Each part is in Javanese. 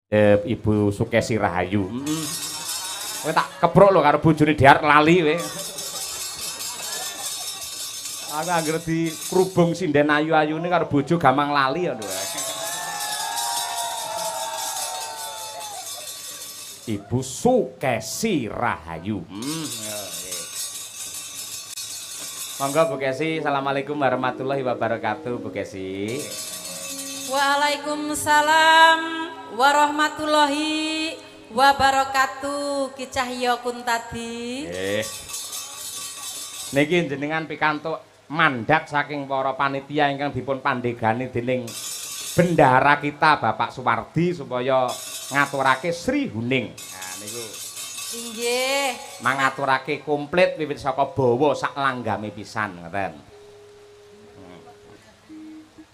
Ibu Sukesi Rahayu. Kowe tak keprok lho karo bojone Diar lali kowe. Aku anggere dikrubung sinden ayu-ayune karo bojo gamang lali ya. Ibu Sukesi Rahayu. Monggo Bu Kesi, assalamualaikum warahmatullahi wabarakatuh Bu Kesi. Waalaikumsalam warahmatullahi wabarakatuh. Ki Cahya Kuntadi. Nggih. Niki jenengan pikantuk mandat saking para panitia ingkang dipun pandegani dening bendahara kita Bapak Suwardi supaya ngaturake Sri Huning. Nah niku. Inggih. Mangaturake komplit wiwit saka bawa sak langgame pisan ngoten.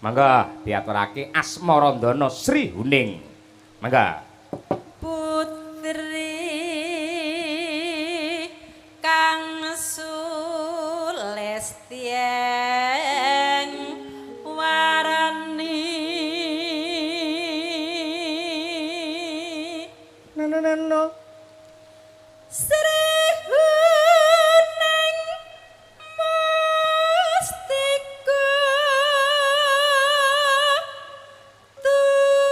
Mangga diaturake Asmarandana Sri Huning. Mangga. Putri kang sulestyeng warani. Nano. Sri Huning mustika Tuban.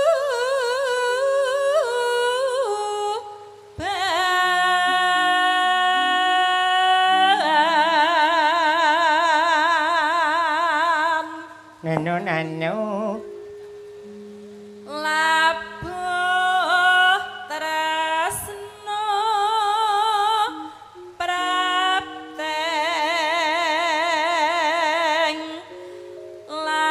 Nano nano. Labuh tresno prapteng layo.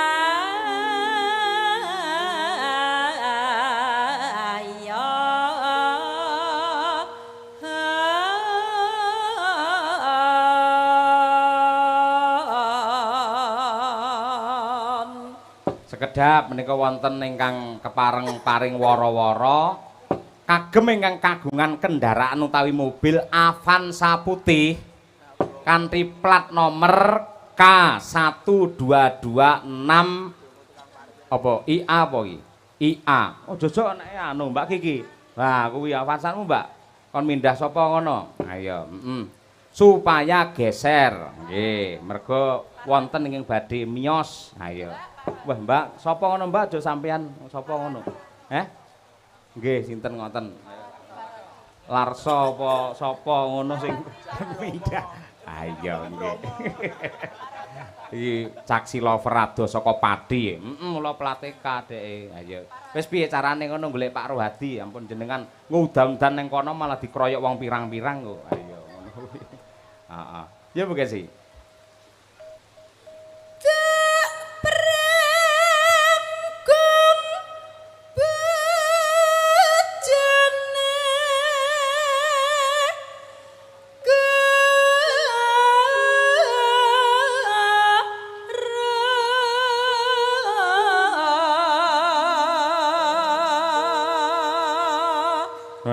Sekedhap menika wonten ingkang kepareng paring wara-wara kagem ingkang kagungan kendaraan utawi mobil Avanza putih kanthi plat nomor K1226 apa IA apa iki? IA. Oh jojok nek anu Mbak Kiki. Wah kuwi Avanzamu Mbak. Kon mindah sapa ngono? Ayo, heeh. Supaya geser. Nggih, mergo wonten ingkang badhe miyos. Ayo. Wah Mbak, sapa ngono Mbak aja sampean sapa ngono? Heh? Nggih, sinten ngoten? Larso apa sapa ngono sing pindah. Ayo nggih. Iki Caksi Lover adoh saka Pati. Heeh, mula plate K dheke. Ayo. Wis piye carane ngono golek Pak Rohadi? Ampun jenengan ngudan-udan ning kono malah dikroyok wong pirang-pirang kok. Ayo ngono kuwi. Heeh. Ya Bu Kesi.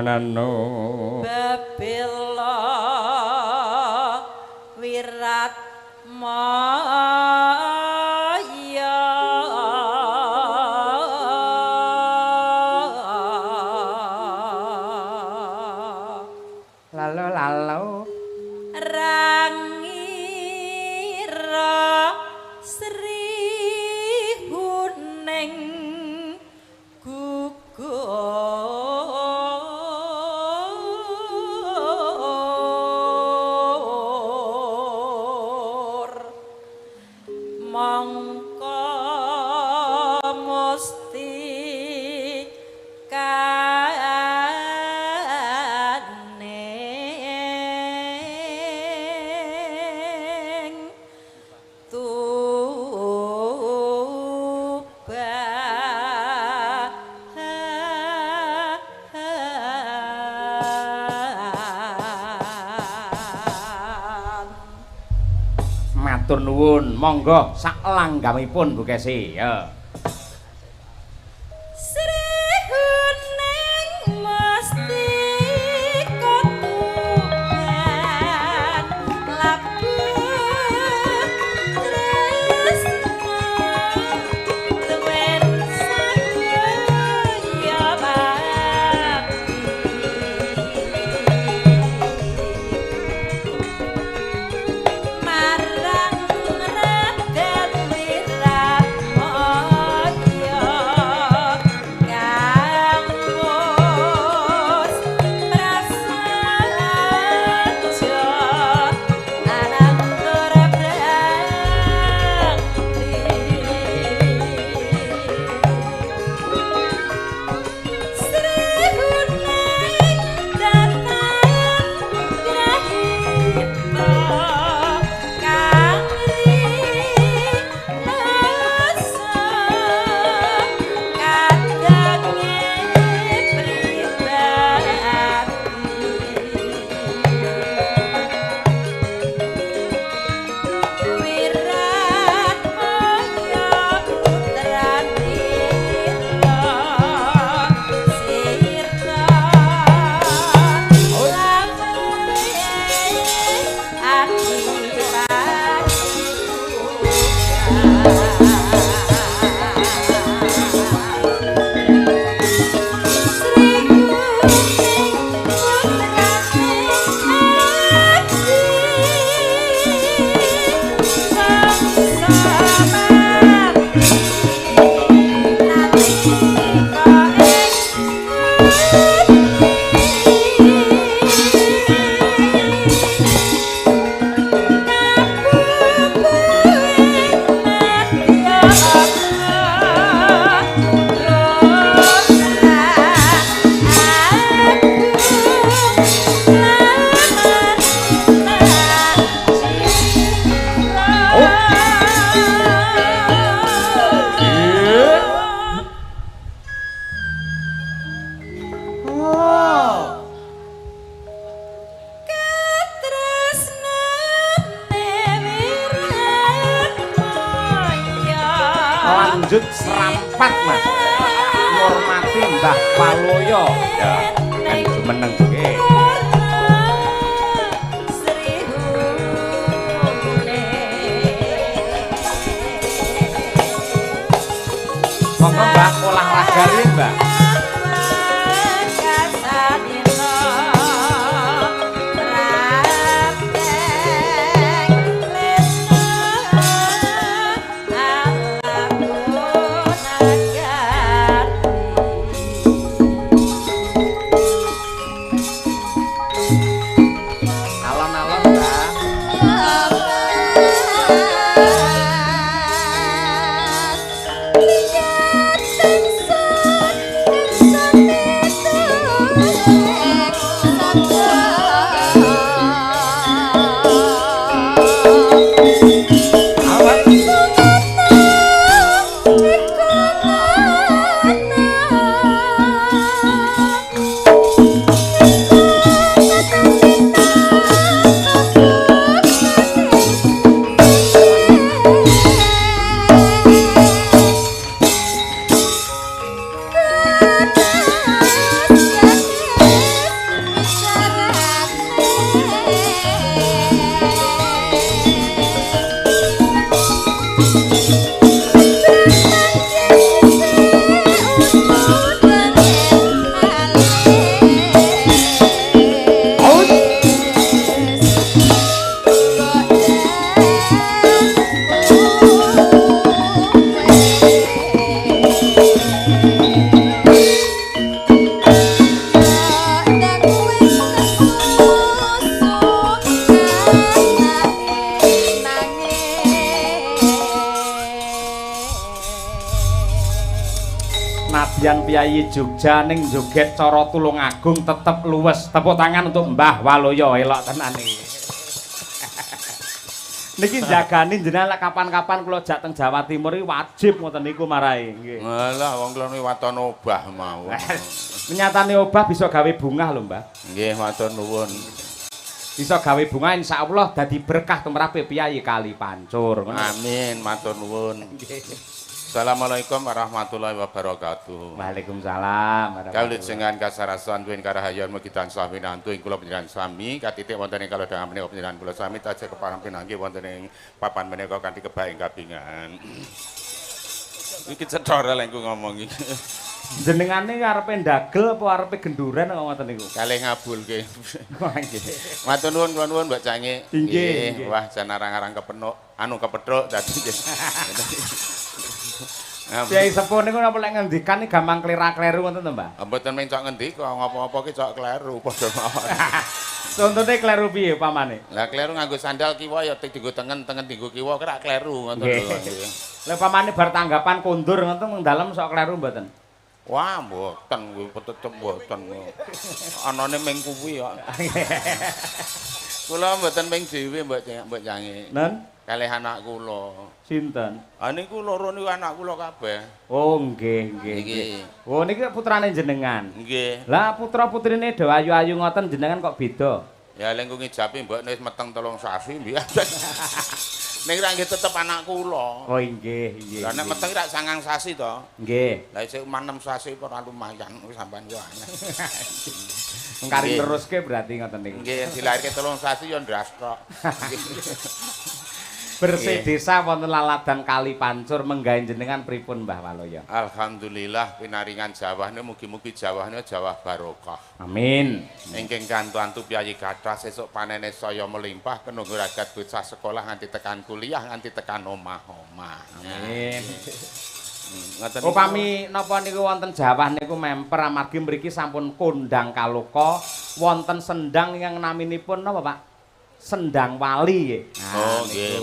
Nano Babela wirat maya lalo lalo rangira Sri Huning gugur. Mongko musti kaning Tuban. Matur nuwun, monggo sak langgamipun Bu Kesi. Ya. Sri Huning mustika Tuban labuh tresna tuwen saya. Oh. Katresnane wiratmaya. Lanjut serampat Mas. Ngormati Mbah Waluyo. Ya, kan jumeneng nggih. Monggo Mbah olahraga riyin Mbah. Alon-alon Mbah. Awas. Nadyan piyayi Jogja ning joget cara Tulungagung tetep luwes. Tepuk tangan untuk Mbah Waluyo, elok tenan iki. Niki jagani jenengan lek kapan-kapan kula jak teng Jawa Timur iki wajib ngoten niku marai nggih. Alah wong kula niku waton obah mawon. Nyatane obah bisa gawe bungah lho, Mbah. Nggih, matur nuwun. Bisa gawe bunga insyaallah dadi berkah tumrape piyayi Kali Pancur. Ngono. Amin, matur nuwun. Assalamualaikum warahmatullahi wabarakatuh. Waalaikumsalam. Kawula kasarasan tuwin karahayon mugi tansah winantu ing kula panjenengan sami katitik wonten ing kalodhangan menika panjenengan kula sami tansah kepareng pinanggih wonten ing papan menika kanthi kebaing kabingan. Iki cetha lek ku ngomong iki. Jenengane arepe ndagel apa arepe genduren kok ngoten niku? Kalih ngabulke. Nggih. Matur nuwun kula nuwun Mbak Cange. Nggih. Wah jan arang-arang kepenuk, anu kepethuk dadi nggih. Kyai sepuh niku napa lek ngendikan iki gampang klera-kleru ngoten to, Mbah? Mboten mung cok ngendika, ngapa-ngapa ki cok kleru padha mawon. Contone kleru piye pamane? Lah kleru nganggo sandal kiwa ya dienggo tengen, tengen dienggo kiwa kira kleru ngoten lho. Lah pamane bar tanggapan kondur ngoten mung dalem sok kleru mboten? Wah, mboten kuwi tetep mboten. Anane mung kuwi kok. Kula mboten mung dhewe Mbok Cange. Nen? Kalih anak kula. Sinten? Ah niku loro niku anak kula kabeh. Oh nggih nggih nggih. Oh niki putrane jenengan. Nggih. Lah putra-putrine do ayu-ayu ngoten jenengan kok beda? Ya lek ngijapi mbok wis meteng 3 sasi mbiyen. Ning ra nggih tetep anak kula. Oh nggih nggih. Lah nek meteng rak 9 sasi to. Nggih. Lah isih 6 sasi ora lumayan sampean ku aneh. Kari teruske berarti ngoten niku. Nggih, dilahirke 3 sasi ya ndras tok. Bersih desa wonten laladan Kali Pancur menggawe jenengan pripun Mbah Waluyo? Alhamdulillah pinaringan jawahne mugi-mugi jawahne jawah barokah. Amin. Ingkang kantu-antu piyayi kathah sesuk panene saya melimpah kenunggu ragat bocah sekolah nganti tekan kuliah nganti tekan omah-omah. Amin. Ngoten. Upami napa niku wonten jawah niku memper amargi mriki sampun kondang kaloka wonten sendang ingkang naminipun napa Pak? Sendang Wali nggih. Oh nggih.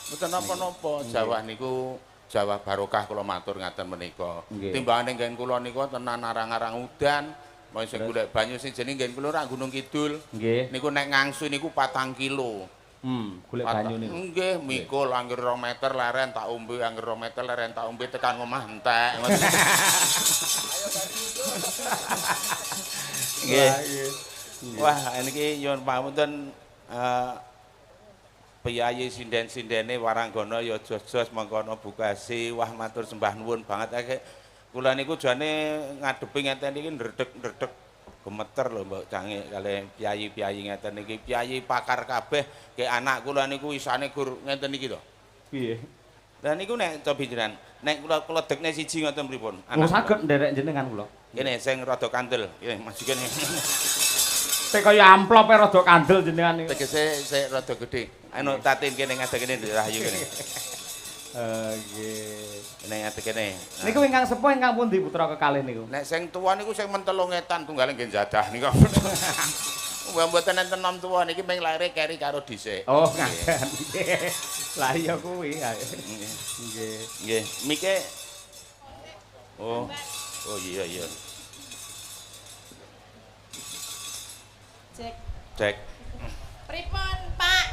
Mboten napa-napa jawah niku jawah barokah kula matur ngaten menika. Timbangane nggen kula niku tenan arang-arang udan, mau sing golek banyu sing jenenge nggen kula rak Gunung Kidul. Nggih. Niku nek ngangsu niku 4 kilo. Golek banyu niku. Nggih, mikul angger 2 meter leren tak ombe, angger 2 meter leren tak ombe tekan omah entek. Ayo. Nggih. Wah, niki nyuwun pangapunten piyayi sinden-sindene waranggana ya jos-jos mengkono bukasi. Wah, matur sembah nuwun banget. Kula niku jane ngadepi ngeten iki ndredeg-ndredeg gemeter lho Mbok Cangik kalih piyayi-piyayi ngeten iki. Piyayi pakar kabeh, ke anak kula niku isane gur ngeten iki to. Piye? Lah niku nek cobi jenengan, nek kula kledekne siji ngoten pripun? Anak saged nderek jenengan kula. Kene sing rada kandel. Kene maju kene. Sik kaya amplope rada kandel jenengan niku. Tegese sik rada gedhe. Anu tatin kene ngadeg kene Nduk Rahayu kene. Nggih. Kene ngadeg kene. Niku ingkang sepuh ingkang pundi putra kekalih niku? Nek sing tuwa niku sing mentelung etan tunggale nggih jadah niku. Wah mboten enten nom tuwa niki ming laire keri karo dhisik. Oh, ngaten. Lah iya kuwi. Nggih. Nggih, mike. Oh. Oh iya iya. Cek. Cek. Pripun, Pak?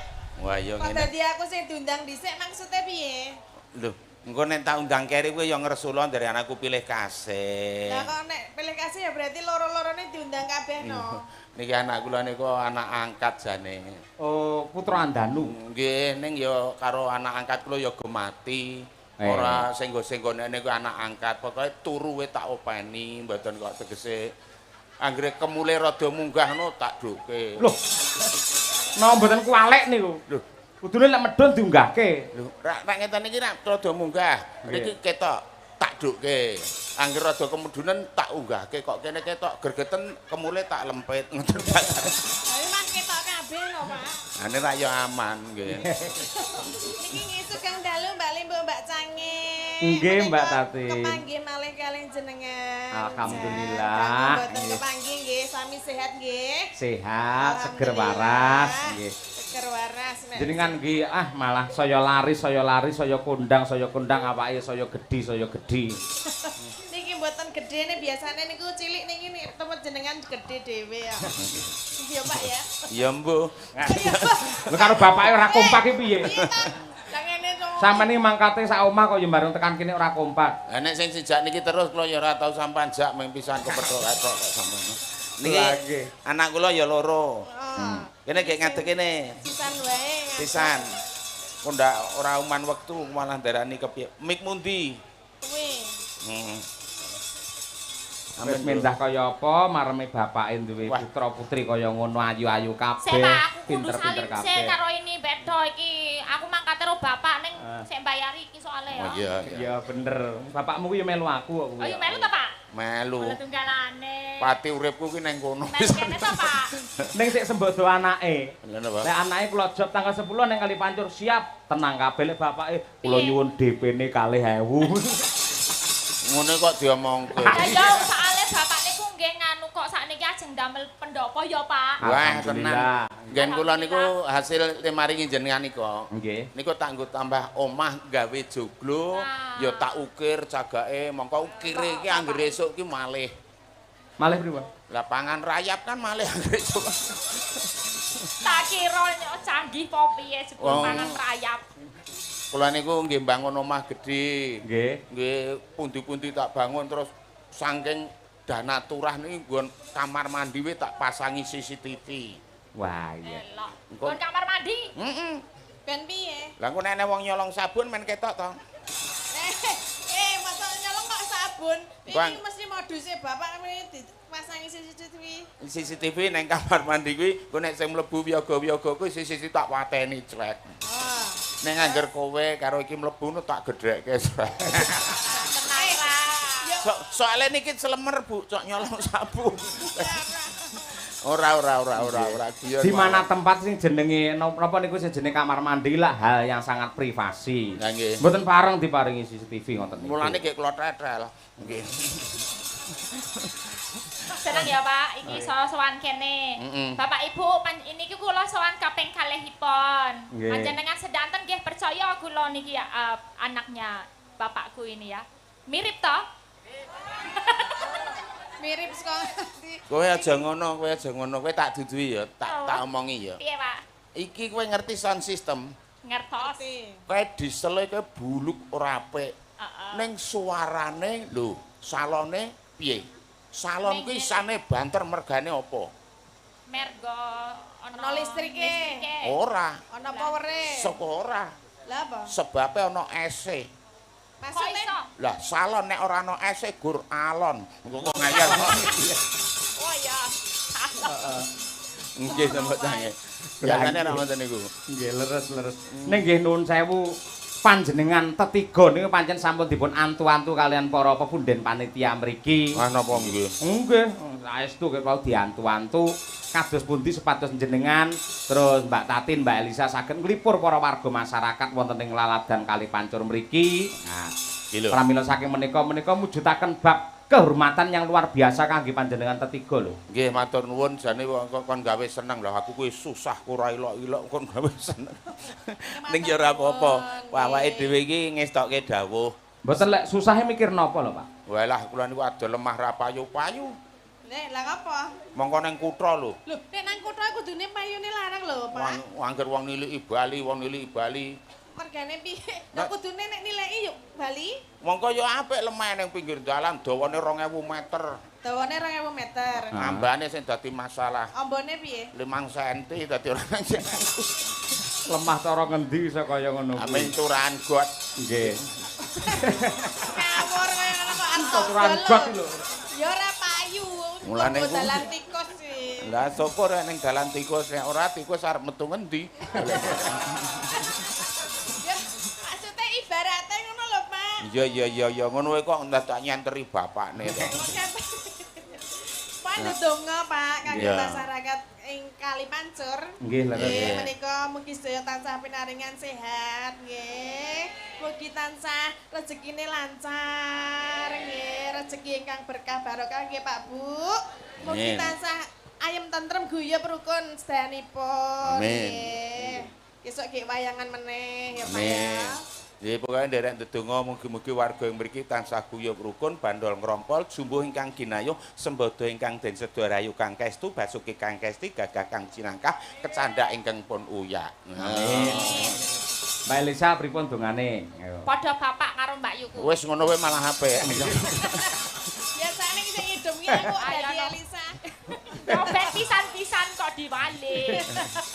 Wah iya ngene. Kok dadi aku sing diundang dhisik maksude piye? Lho, engko nek tak undang keri kowe ya ngresula dari anakku pilih kasih. Lah kok nek pilih kasih ya berarti loro-lorone diundang kabeh no. Niki anak kula niku anak angkat jane. Oh, putra Andanu. Nggih, ning ya karo anak angkat kula ya gemati. Ora senggo-senggone niku anak angkat, pokoke turu we tak openi, mboten kok tegese anggere kemule rada munggah no tak duke. Loh. Napa mboten kuwalek niku? Lho, kudune lek medhun diunggahke. Lho, rak ngeten iki rak rada munggah. Niki ketok tak duke. Angger rada kemedunen tak unggahke kok kene ketok gregeten kemule tak lempit ngoten Pak. Ayo mah ketok kabeh lho, Pak. Ane rak ya aman nggih. Niki ngesuk Kang dalu Mbak Limbo Mbak Cange. Nggih Mbak Tati. Kepanggih malih kalih jenengan. Alhamdulillah. Mboten kepanggih nggih, sami sehat nggih. Sehat, seger waras nggih. Seger waras nek. Jenengan nggih ah malah saya lari, saya lari, saya kondang awake saya gedhi, saya gedhi. Niki mboten gedhene biasane niku cilik niki tempat jenengan gedhe dhewe ya. Iya Pak ya. Ya mbuh. Lho karo bapake ora kompak iki piye? Lah Sampeyan iki mangkate sak omah kok ya bareng tekan kene ora kompak. Lah nek sing sejak niki terus kula ya ora tau sampean jak mung pisan kepethuk-kethok kok sampean. Niki anak kula ya loro. Kene gek ngadeg kene. Pisan wae. Pisan. Kok ndak ora uman wektu malah ndarani kepiye. Mik mundi? Kuwi. Heeh. Wis mendah kaya apa mareme bapake duwe putra putri kaya ngono ayu-ayu kabeh, pinter-pinter kabeh. Sik karo ini bedo iki. Aku mangkate karo bapak ning sik mbayari iki soalé ya. Oh iya iya bener. Bapakmu ku ya melu aku kok kuwi. Oh iya melu ta, Pak? Melu. Tunggalane. Pati uripku ki ning kono. Melu kene ta, Pak? Ning sik sembodo anake. Lha Lek anake kula job tanggal 10 ning Kali Pancur siap, tenang kabeh lek bapake kula nyuwun DP-ne 2.000. Ngono kok diomongke. Lah ya soalé bapak niku nggih nganu kok sakniki ajeng damel pendopo ya, Pak. Wah, tenan. Ngen kula niku hasil maringi jenengan nika. Nggih. Niku tak nggo tambah omah gawe joglo, ya tak ukir cagake, mongko ukire iki anggere esuk iki malih. Malih pripun? Lah pangan rayap kan malih anggere esuk. Tak kira canggih apa piye jebul pangan rayap. Kula niku nggih bangun omah gedhe. Nggih. Nggih pundi-pundi tak bangun terus saking dana turah niki nggon kamar mandi we tak pasangi CCTV. Wah iya. Nggon kamar mandi? Heeh. Ben piye? Lah engko nek wong nyolong sabun men ketok to. Masa nyolong kok sabun? Iki mesti moduse bapak mrene dipasangi CCTV. CCTV nang kamar mandi kuwi engko nek sing mlebu wiyaga-wiyaga kuwi CCTV tak wateni clek. Nek angger kowe karo iki mlebu no tak gedhekke. Tenang ra. Soale niki selemer Bu, cok nyolong sabun. Ora. Di mana tempat sing jenenge napa niku sing jenenge kamar mandi lah hal yang sangat privasi. Lah nggih. Mboten pareng diparingi CCTV ngoten niku. Mulane nggih kula tetel. Nggih. Seneng ya Pak, iki sowan kene. Bapak Ibu, ini iki kula sowan kaping kalihipun. Panjenengan sedanten nggih percaya kula niki ya, anaknya bapakku ini ya. Mirip toh? Mirip sekali. Kowe aja ngono, kowe tak duduhi ya, tak omongi ya. Piye, Pak? Iki kowe ngerti sound system? Ngertos. Kowe diesele kowe buluk ora apik. Ning suarane lho, salone piye? Salon kuwi isane banter mergane apa? Mergo ana listrike. Ora. Ana powere. Saka ora. Lah apa? Sebabe ana ese. Maksudnya? Lah salon nek ora ana ese gur alon. Engko kok ngayal. Oh ya. Heeh. Nggih sampe tange. Biasane ora ngoten niku. Nggih leres-leres. Ning nggih nuwun sewu panjenengan tetiga niku pancen sampun dipun antu-antu kalian para pepunden panitia mriki. Wah napa nggih? Nggih, saestu kok wau diantu-antu kados pundi supados jenengan terus Mbak Tatin, Mbak Elisa saged nglipur para warga masyarakat wonten ing Laladan Kali Pancur mriki. Nah, pramila saking menika mujudaken bab kehormatan yang luar biasa kangge panjenengan tetiga lho. Nggih, matur nuwun jane kok kon gawe seneng lho. Aku kuwi susah ora ilok-ilok kon gawe seneng. Ning ya ora apa-apa. Awake dhewe iki ngestokke dawuh. Mboten lek susahe mikir napa lho, Pak? Walah kula niku adol lemah ra payu-payu. Nek lah apa? Mongko nang kutha lho. Lho, nek nang kutha kudune payune larang lho, Pak. Angger wong niliki Bali, wong niliki Bali. Mergane piye? Lah kudune nek niliki yuk Bali. Mongko ya apik lemah ning pinggir dalan dawane 2000 meter. Dawane 2000 meter. Ambane sing dadi masalah. Ambane piye? 5 cm dadi ora sing. Lemah cara ngendi iso kaya ngono kuwi? Amin turahan got. Nggih. Ngawur kaya ngono kok arep turahan got lho. Ya ora payu. Mulane dalan tikus sih. Lah syukur ning dalan tikus nek ora tikus arep metu ngendi. Ya maksudnya ibarate ngono lho, Pak. Iya iya iya iya ngono wae kok ndadak nyenteri bapakne to. Pak ndonga Pak kangge masyarakat ing Kali Pancur. Nggih, leres. Nggih menika mugi sedaya tansah pinaringan sehat nggih. Mugi tansah rezekine lancar nggih, rezeki ingkang berkah barokah nggih Pak Bu. Mugi tansah ayem tentrem guyub rukun sedayanipun. Amin. Besok nggih wayangan meneh ya Pak ya. Nggih pokoke nderek ndedonga mugi-mugi warga ing mriki tansah guyub rukun, bandol ngrompol, jumbuh ingkang ginayuh, sembada ingkang den seda rayu kang kestu, basuki kang kesti, gagah kang cinangkah, kecandak ingkang pun uyak. Amin. Mbak Elisa pripun dongane? Padha bapak karo Mbak Yuku. Wis ngono wae malah apik. Biasane sing ngidum ki aku dadi Elisa. Robet pisan-pisan kok diwalik.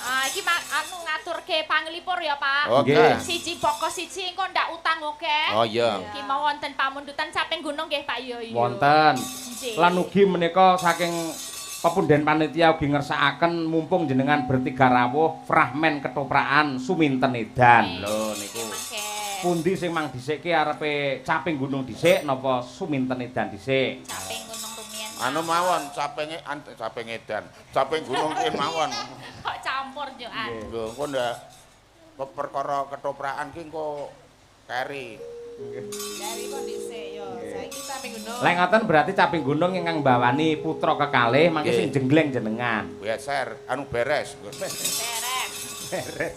Ah iki anu ngaturke panglipur ya, Pak. Oke. Siji pokok siji engko ndak utang oke. Oh iya. Iki mau wonten pamundutan caping gunung nggih Pak Yo. Wonten. Lan ugi menika saking pepunden panitia ugi ngersakaken mumpung jenengan bertiga rawuh fragmen ketoprakan Suminten Edan. Lho niku. Pundi sing mang dhisikke arepe caping gunung dhisik napa Suminten Edan dhisik? Caping gunung rumiyin. Anu mawon capinge caping edan. Caping gunung ki mawon. Kok campur yo an. Lho engko ndak perkara ketoprakan ki engko keri. Keri kok dhisik yo. Saiki caping gunung. Lek ngoten berarti caping gunung ingkang mbawani putra kekalih mangke sing jengleng jenengan. Beser, anu beres. Beres. Beres.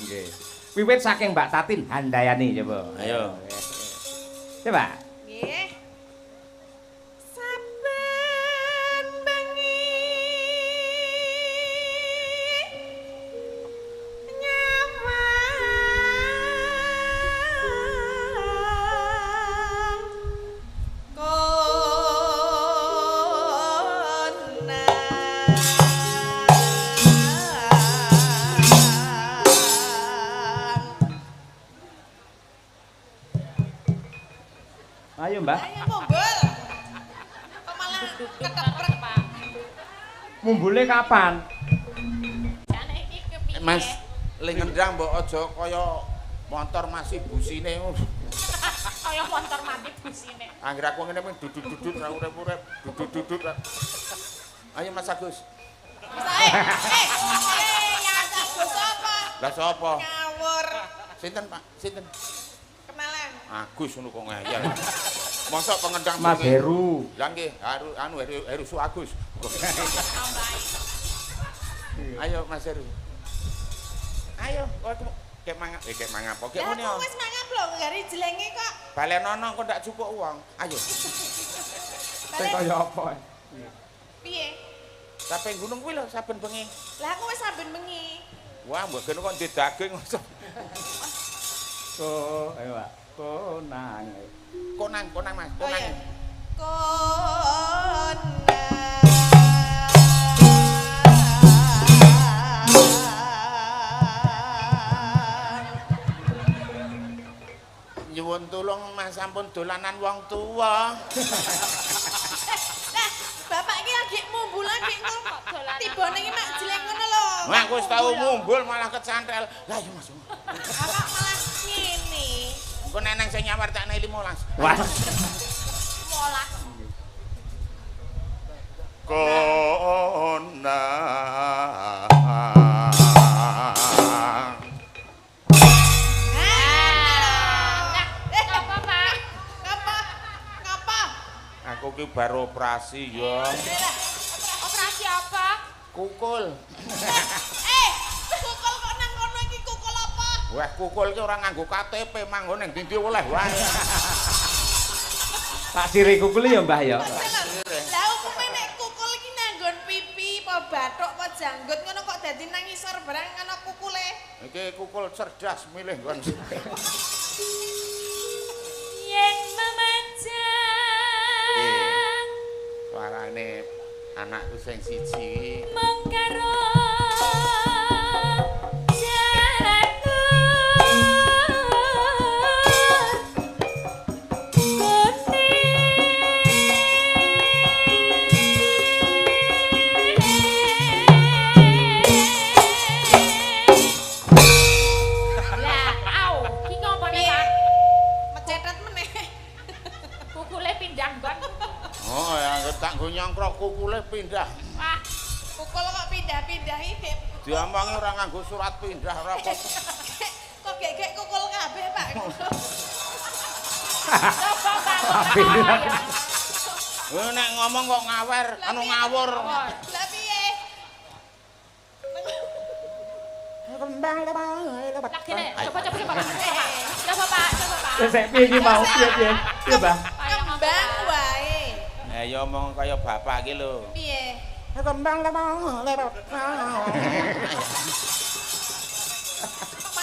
Nggih. Wiwit saking Mbak Tatin Handayani coba. Ayo. Coba. Nggih. Saben bengi nyawang Ayo, Mbah. Ayo mumbul. Kok malah keteprek, Pak. Mumbule kapan? Jane iki kepiye? Mas, le ngendang mbok aja kaya motor masih busine. Kaya motor mati busine. Angger aku ngene mung dudut-dudut ra urip-urip, dudut-dudut. Ayo Mas Agus. Mas Agus sapa? Lah sapa? Ngawur. Sinten, Pak? Sinten? Kenalan. Agus ngono kok ngeyel. Mosok pengendang Mas Heru. Lah nggih, Heru anu Heru Su Agus. Ayo Mas Heru. Ayo, kok kek mangap, kek mangap kok ngene. Lah aku wis mangap lho, gari jelenge kok. Balenono kok ndak cukup uang. Ayo. Sing kaya apa? Piye? Saben gunung kuwi lho saben bengi. Lah aku wis saben bengi. Wah, mbok kene kok ndek daging. Ko, ayo Pak. Konang. Konang, konang Mas, konang. Oh, iya. Nyuwun tulung Mas sampun dolanan wong tuwa. Lah, bapak iki lagi mumbul lagi kok tibane iki mak jelek ngono lho. Wah, aku wis tau mumbul malah kecantel. Lah iya Mas. Bapak malah ngene. Engko neneng sing nyawar tak 15. Wah. 15. Kona. Aku ki baru operasi ya. Operasi apa? Kukul. Kukul kok nang kono iki kukul apa? Wah, kukul ki ora nganggo KTP, manggon ning ndi-ndi oleh wae. Tak sire kukul ya, Mbah ya. Lah hukume nek kukul iki nanggon pipi apa bathuk apa janggut ngono kok dadi nang ngisor barang ana kukule. Iki kukul cerdas milih nggon. Yen memajang suarane anakku sing siji mengkaro janur kuning. Lah, au, ki ngopo nek Pak? Mecetet meneh. Kukule pindah nggon. Oh, ya tak nggo nyongkrok kukule pindah. Wah, kukul kok pindah-pindah iki. Diomongi ora nganggo surat pindah ora apa. Kok gek-gek kukul kabeh, Pak. Coba Pak. Nek ngomong kok ngawer, anu ngawur. Lah piye? Lah kene, coba coba coba. Coba Pak, coba Pak. Wis piye iki mau? Piye piye? Piye, Mbah? Kembang wae. Ya omong kaya bapak iki lho. Piye? Kembang lemong lewat.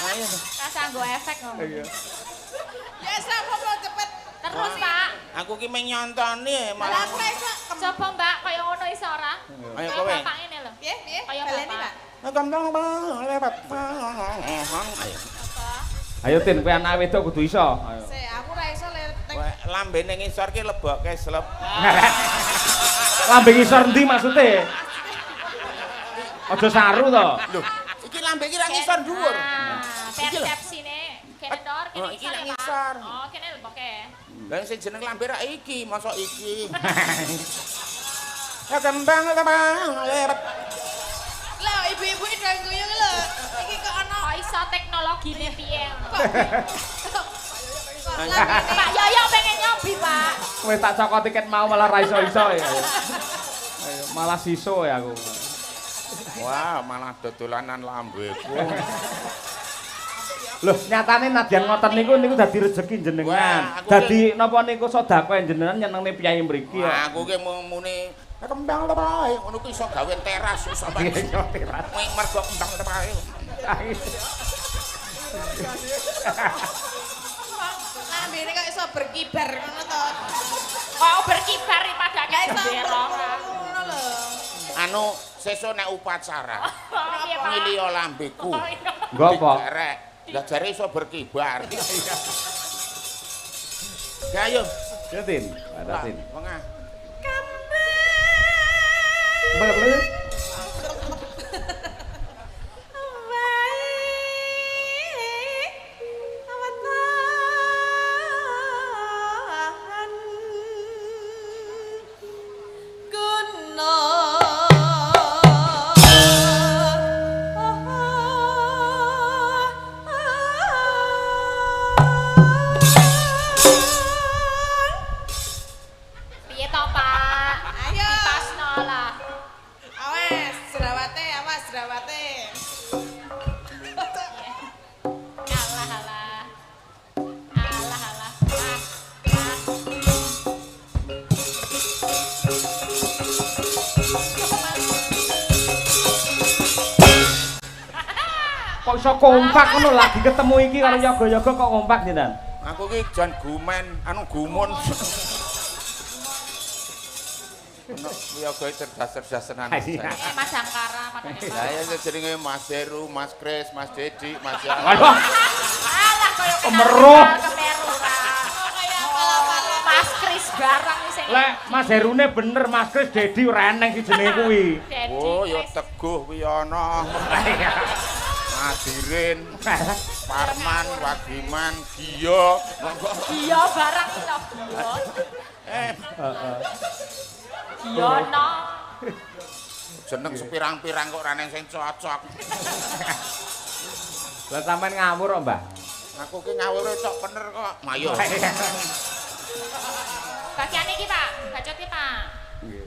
Ayo rasa nggo efek ngono. Iya. Ya sapa cepet. Terus Pak. Aku ki mung nyontoni malah. Lah aku iso. Coba Mbak kaya ngono iso ora? Ayo kowe. Bapak ngene lho. Piye piye? Kaya Baleni, bapak. Pak. Kembang lemong lewat. Ayo Tin, kowe anak wedok kudu iso. Ayo. Sik, aku ora iso tek. Lambene ngisor ki lebokke slep. Lambe ngisor endi maksude? Aja saru to. Lho, iki lambe iki ra ngisor dhuwur. Persepsine kene ndor, kene iki ngisor ya, ngisor. Pak. Oh, kene lebokke. Lah sing jeneng lambe ra iki, mosok iki. Ya kembang lemang lewat. Lah ibu-ibu do guyu lho. Iki kok ana kok iso teknologine piye ngono. Kok Pak Yoyo pengen nyobi, Pak. Wis tak cokot tiket mau malah ra iso-iso ya. Ayo, malah siso ya aku. Wah, malah dodolanan lambeku. Loh, nyatane nadyan ngoten niku niku dadi rejeki jenengan. Dadi napa niku sedekah jenengan nyenengne piyai mriki ya. Aku ki muni kembang lepae ngono ku iso gawe teras iso teras. Mergo kembang lepae. Lambene kok iso berkibar ngono to. Kok berkibar padake gendera. Ngono lho. Anu sesuk nek upacara. Ngiliyo lambeku. Nggo apa? Lah jare iso berkibar. Ya ayo. Ya Tin, Tin. Wengah. Kembang. Kok iso kompak ngono lagi ketemu iki karo yoga-yoga kok kompak jenengan? Aku ki jan gumen, anu gumun. Ono wiyaga cerdas-cerdas tenan. Mas Angkara padane. Lah ya jenenge Mas Heru, Mas Kris, Mas Dedi, Mas Ya. Waduh. Alah koyo Kemeruh. Kemeruh ra. Kaya apal-apal. Mas Kris barang sing. Lek Mas Herune bener, Mas Kris Dedi ora eneng si jenenge kuwi. Oh, ya Teguh kuwi ana. Ngadirin, Parman, Wagiman, Giyo. Giyo barang to. Eh, heeh. Giyono. Jeneng sepirang-pirang kok ora neng sing cocok. Lah sampean ngawur kok, Mbah? Aku ki ngawur cok bener kok. Mayo. Bagian iki, Pak. Bacot iki, Pak. Nggih.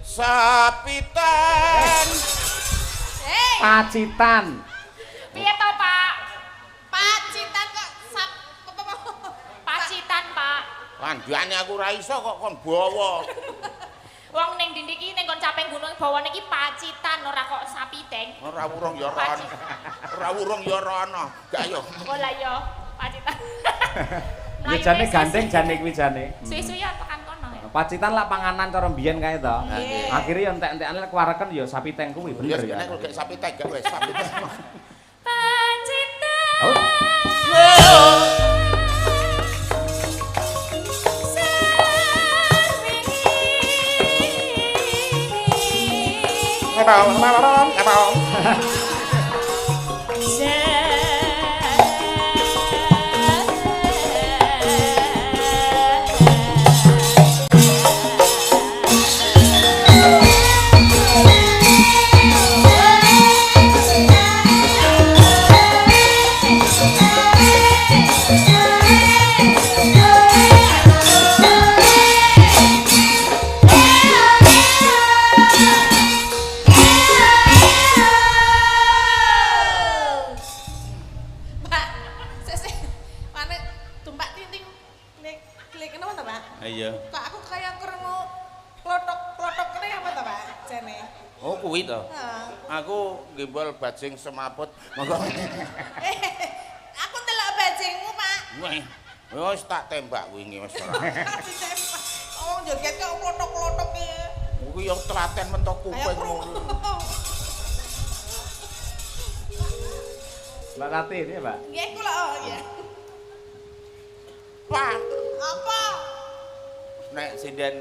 Sapitan. Hei, Pacitan. Piye to, Pak? Pacitan kok sap Pacitan, Pak. Kandhane aku ora iso kok kon bawa. Wong ning dindi iki ning kon caping gunung bawane iki Pacitan ora kok sapiteng. Ora wurung ya ora ana. Ora wurung ya ora ana. Gak yo. Oh lah yo, Pacitan. Ya jane gandeng jane kuwi jane. Suwi-suwi ya tekan kono ya. Pacitan lak panganan cara mbiyen kae to. Nggih. Akhire ya entek-entekane lek kuwareken ya sapiteng kuwi bener Ya ya. nek gek sapiteng gak wis sapiteng. Pacitan. Oh. Pak, sik sik. Mana tumpak tinting nek klik kenapa to, Pak? Iya. Kok aku kaya krungu klothok-klothok kene apa to, Pak? Jane. Oh kuwi to. Heeh. Aku gembol bajing semaput. Monggo. Aku ndelok bajingmu, Pak. Wih, wis tak tembak wingi wis ora. Ditembak. Wong joget kok klothok-klothok iki. Kuwi yo telaten mentok Kayak kuping krungu. ngono. Mbak Tati ini ya, Mbak. Nggih kula oh iya. Pak, Apa? nek sinden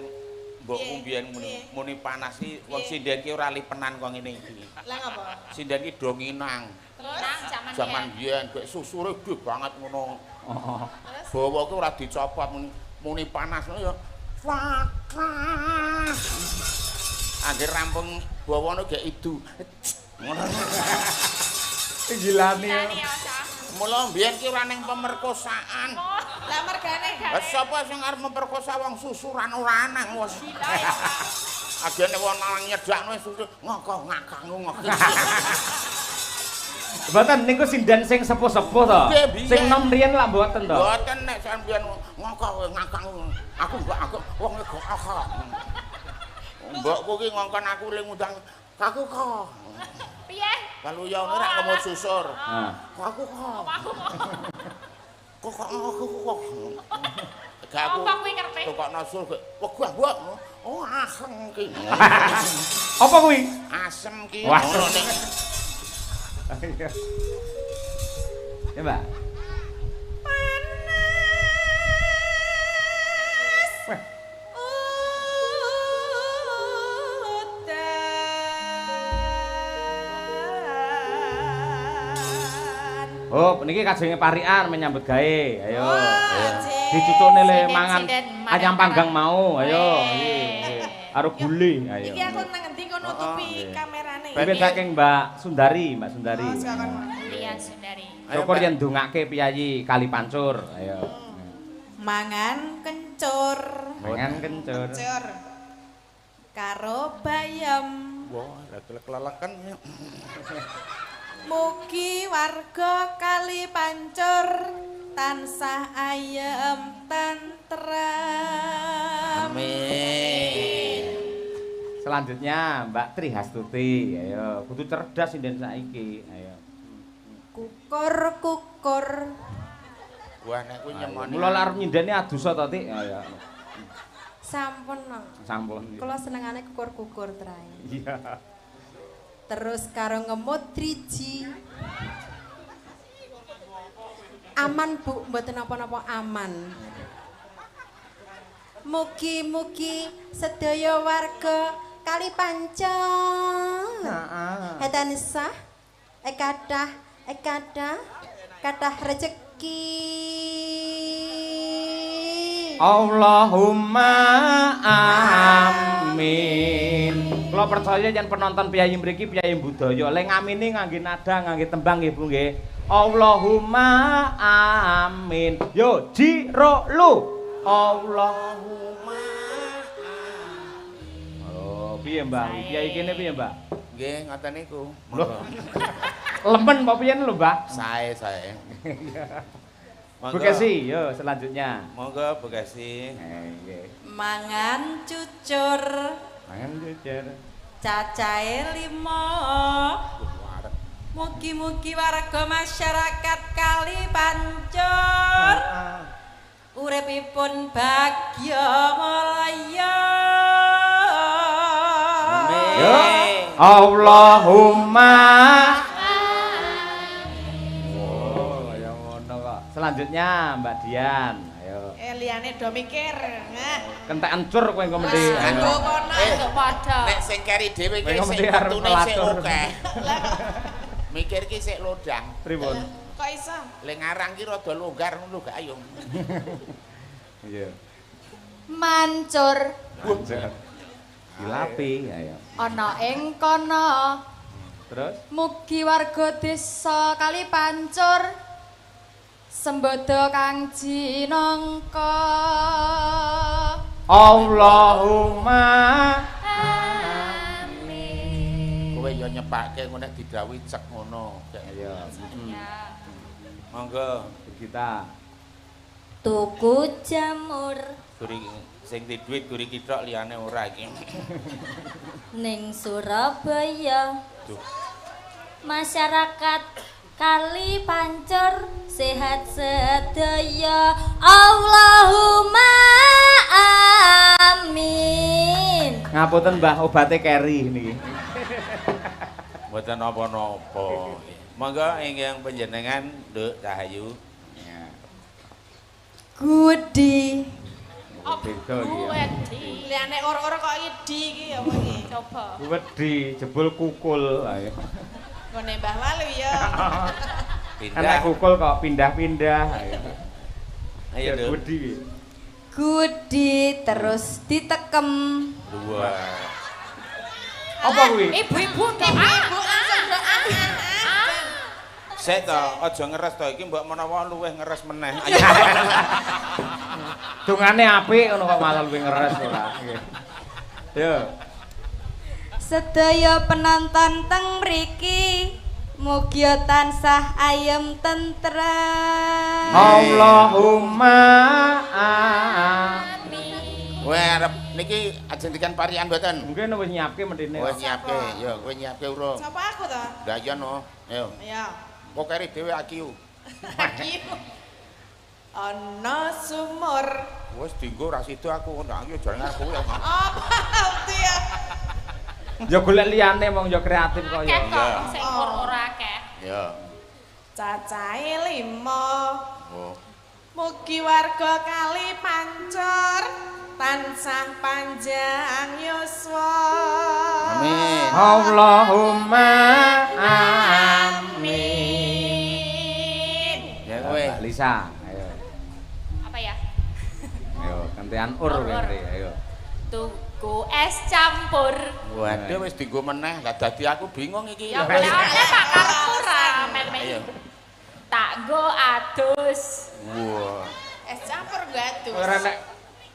mbokku Piye? mbiyen muni, Piye? muni panas ki wong Piye? sinden ki ora lipenan kok ngene iki. Lah ngapa? Sinden ki do nginang. Terus? Nang jaman Jaman biyen gek susure gede banget ngono. Oh. Terus? Bawa ki ora dicopot muni, muni panas ngono ya. Fakah. Angger rampung bawane gek idu. Ngono. Gilane. Gilane ya, Cak. Mula mbiyen ki ora ning pemerkosaan. Oh, Lah mergane. Lah sapa sing arep memperkosa wong susuran ora aneh wis. gila ya, Pak. Agene wong nang nyedakno susu ngoko ngakang ngoko. Mboten niku sinden sing sepuh-sepuh to. Sing nom riyen lak mboten to. Mboten nek sampeyan ngoko ngakang aku mbok aku wong kok akak. Mbokku ki ngongkon aku le ngundang kaku kok. Piye? Kalau ya ngono rak kemut susur. Heeh. Kaku kok. Aku kok. Kok kok aku kok. Gak aku. Apa kuwi karepe? Tukokno sul wegah mbok. Oh asem ki. Apa kuwi? Asem ki. Wah. Ngono nek. Ya, Mbak. Panas. Weh. Udan. Oh, niki kajenge parikan menyambut gawe. Ayo. Oh, Ayo. jek. Dicucukne le Sinden, mangan sinden, ayam panggang mau. Ayo. Weh. Nggih. Karo gule. Ayo. Iki aku nang ngendi kok nutupi Oh, kamerane. Wiwit saking Mbak Sundari, Mbak Sundari. Oh, silakan. Iya, Sundari. Syukur yen ndongake piyayi Kali Pancur. Ayo. Mangan kencur. Mangan kencur. Kencur. Karo bayam. Wah, lagi keleleken. Mugi warga Kali Pancur tansah ayem tentrem. Amin. Selanjutnya Mbak Tri Hastuti. Ayo, kudu cerdas sinden saiki. Ayo. Kukur-kukur. Wah, nek kuwi nyemoni. Mula lek arep nyindeni adosa to, Tik. Ayo. Sampun no. Sampun. Kula senengane kukur-kukur trae. Iya. Terus karo ngemut driji. Aman Bu, mboten napa-napa aman. Mugi-mugi sedaya warga Kali Pancur. Heeh. Tansah kathah kathah rejeki. Allahumma amin. Kula percaya yen penonton piyayi mriki piyayi budaya, le ngamini ngangge nada, ngangge tembang nggih Bu nggih. Allahumma amin. Yo ji ro lu. Allahumma amin. Oh, piye Mbah? Piyayi kene piye Mbah? Nggih, ngoten niku. Monggo. Lemen apa piye lho, Mbah? Sae, sae. Bu Kesi, yo selanjutnya. Monggo Bu Kesi. Nggih. Mangan cucur. Mangan cucur. Cacahe 5. Mugi-mugi warga masyarakat Kali Pancur uripipun bagya mulya. Amin. Allahumma amin. Oh, ya ngono kok. Selanjutnya Mbak Dian, ayo. Liyane do mikir. Nah, kentekan cur kowe engko mendhi. Kanggo kono entuk padha. Nek sing keri dhewe iki sing metune sik akeh. Mikir ki sik lodang. Pripun? Kok iso? Le ngarang ki rada longgar ngono gak ayo. Iya. Mancur. Mancur. Dilapi ayo. Ana ing kono. Terus? Mugi warga desa Kali Pancur sembodo kang jinangka. Allahumma amin. Kowe yo nyepake ngono nek didhawuhi cek ngono. Ayo. Monggo kita. Tuku jamur. Guri sing di dhuwit guri kithok liyane ora iki. Ning Surabaya. Duh. Masyarakat Kali Pancur sehat sedaya. Allahumma amin. Ngapunten Mbah, obate keri niki. Mboten napa-napa. Monggo ingkang panjenengan Nduk Cahayu. Gudi. Beda iki. Wedi. Liyane ora-ora kok idi iki ya apa iki? Coba. Wedi jebul kukul ayo. Nggone Mbah Walu ya. Pindah. Enak kukul kok pindah-pindah ayo. Ayo Nduk. Wedi. Gudi terus ditekem. Wah. Apa kuwi? Ibu-ibu ibu langsung doa. Sik to, aja ngeres to iki mbok menawa luwih ngeres meneh. Ayo. Dungane apik ngono kok malah luwih ngeres ora. Yo. Sedaya penonton teng mriki mugi tansah ayem tentrem. Allahumma amin. Kowe arep niki ajeng dikan parian mboten? Mungkin wis nyiapke mendine. Wis nyiapke, yo kowe nyiapke urung. Sapa aku to? Lah iya no. Ayo. Iya. Kok keri dhewe akiu. Akiu. Ana sumur. Wis dienggo ra sida aku, ndak aku jarang aku ya. Apa itu ya? Ya golek liyane wong ya kreatif kok ya. Akeh kok sing ora akeh. Ya. Cacahe 5. Oh. Mugi warga Kali Pancur tansah panjang yuswa. Amin. Allahumma amin. Ya kowe. Mbak Lisa, ayo. Apa ya? Ayo, kentean ur kowe, ayo. Tuku es campur. Waduh wis dienggo meneh, lah dadi aku bingung iki. Ya oleh Pak karepku ra mel-mel. Tak nggo adus. Wah. Es campur nggo adus. Ora nek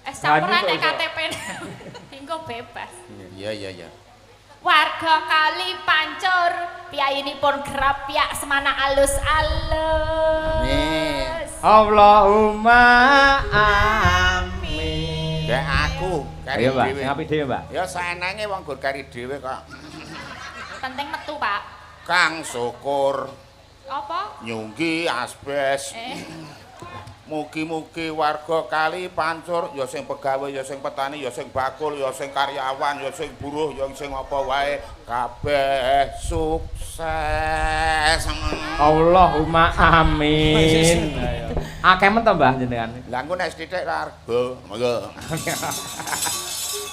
es campur nek KTP. Dinggo bebas. Iya iya iya. Warga Kali Pancur piyayinipun grapyak semana alus-alus. Amin. Allahumma amin. Ya aku kari dhewe. Sing apik dhewe, Mbak. Ya saenenge wong gur kari dhewe kok. Penting metu, Pak. Kang syukur. Apa? Nyunggi asbes. Mugi-mugi warga Kali Pancur ya sing pegawe, ya sing petani, ya sing bakul, ya sing karyawan, ya sing buruh, ya sing apa wae kabeh sukses. Allahumma amin. Akeh men to Mbah jenengan. Lah engko nek sithik argo. Monggo.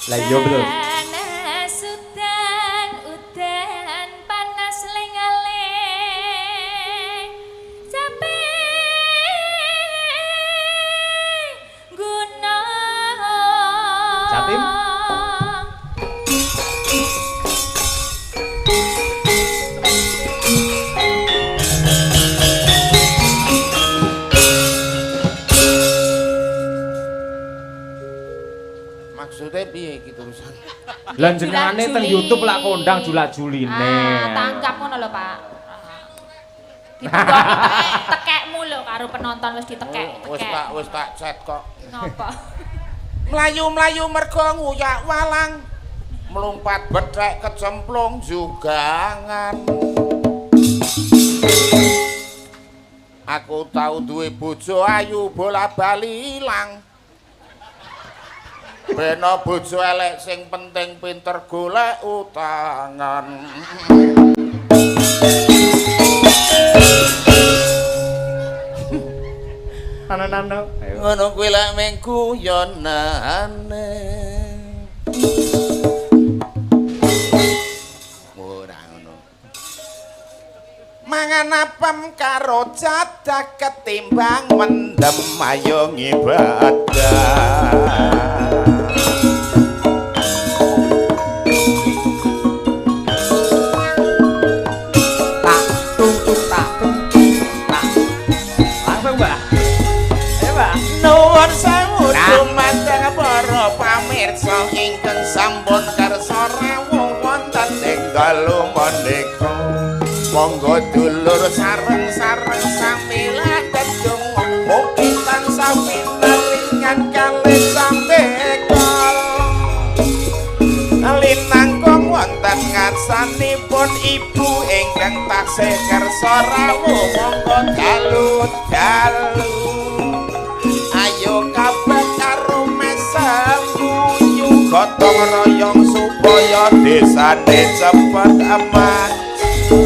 Lah iya betul. Panas udan udan panas lengaleng capek guna Jatim. Maksudnya piye iki terusan? Lah jenengane teng YouTube lak kondang julak-juline. Ah, tanggap ngono lho, Pak. Ditunggu tekekmu lho karo penonton wis ditekek. Wis tak chat kok. Ngopo? Mlayu-mlayu mergo nguyak walang. Mlumpat bethek kecemplung jugangan. Aku tau duwe bojo ayu bola-bali ilang. Beno bojo elek sing penting pinter golek utangan. Nano-nano. Ngono kuwi lek mung guyonane. Ora ngono. Mangan apem karo jadah ketimbang mendem ayo ngibadah. Tak tung tung tak tung tak. Langsung Mbah. Ayo Mbah. Nuwun sewu dumateng para pamirsa ingkang sampun kersa rawuh wonten ing dalu menika. Monggo dulur sareng-sareng sami ladedonga mugi tansah pinaringan kalih sambekal. Linangkung wonten ngarsanipun ibu ingkang taksih kersa rawuh monggo dalu-dalu. Ayo kabeh karo mesem guyu gotong royong supaya desane cepet maju.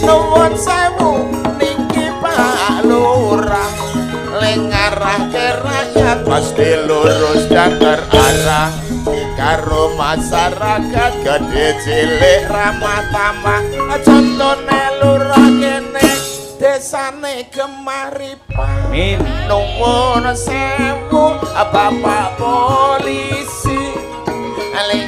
Nuwun sewu niki Pak Lurah le ngarahke rakyat pasti lurus dan terarah karo masyarakat gede cilik ramah tamah contone lurah kene desane Gemah Ripah. Amin. Nuwun sewu Bapak polisi le